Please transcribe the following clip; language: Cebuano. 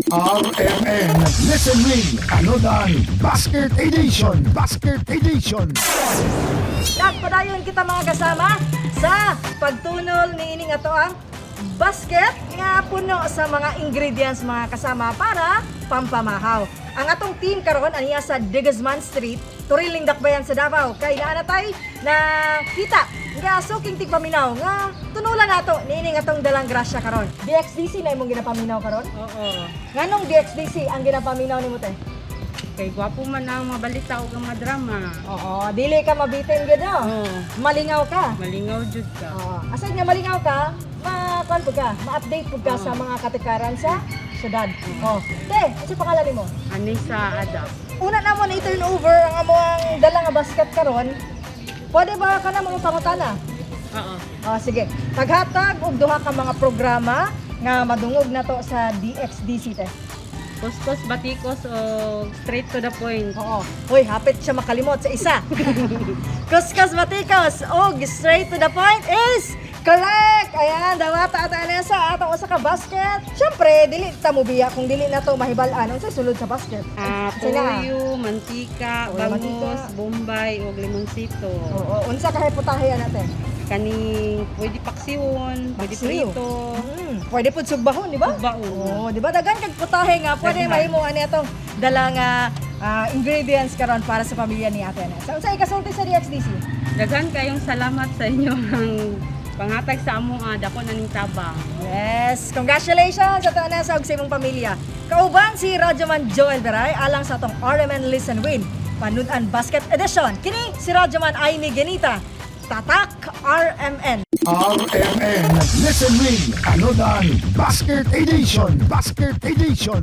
RMN Listen Win Panudan Basket Edition. Basket Edition. Nagpadayon kita, mga kasama, sa pagtunol ni ining ato ang basket nga puno sa mga ingredients, mga kasama, para pampamahaw. Ang atong team karon aniya sa De Guzman Street, Turiling Dakbayan sa Davao. Kay naa na tay na kita nga suking tigpaminaw nga tunulan nato niining atong dalang grasya karon. DXDC na imong ginapaminaw karon? Oo. Nganong DXDC ang ginapaminaw nimo, te? Kay gwapo man ang mga balita ug ang mga drama. Oo, dili ka mabitin gid, no? Oo. Malingaw ka. Malingaw jud ka. Oo. Aside nga malingaw ka, ma kuan pud ka, ma-update pud ka sa mga katikaran sa syudad. Oh. Te, ano pangalan nimo? Anisa Adap. Una na mo na i-turn over ang among dala nga basket karon. Pwede ba ka na mga pangutana? Oo. Oh, sige. Paghatag og duha ka mga programa nga madungog na to sa DXDC, te. Kuskus batikos o straight to the point. Oo. Hoy, hapit siya makalimot sa isa. Kuskus Batikos og straight to the point is correct! Ayan, dawata at Anessa, atong usa ka basket. Siyempre, dili ta mobiya kung dili na to mahibal-an unsay sulod sa basket. Ah, Unsay na? toyo, mantika, Toyo, bangus, mantika. Bombay ug limonsito. Oo, unsa ka putahe ana, te? Kaning pwede paksiwon, pwede Paksiw. prito. Pwede pud sugbahon, di ba? Sugbahon. Oo, di ba? Daghan kag putahe nga pwede Daghan. mahimo ani atong dala nga ingredients karon para sa pamilya ni Ate Anessa. Unsa ikasulti sa DXDC? Daghan kayong salamat sa inyong panghatag sa among dako na ning tabang. Yes! Congratulations sa Anessa ug sa imong pamilya. Kauban si Radyoman Joel Beray alang sa atong RMN Listen Win Panudan Basket Edition. Kini si Radyoman Aini Genita. Tatak RMN. RMN Listen Win Panudan Basket Edition. Basket Edition.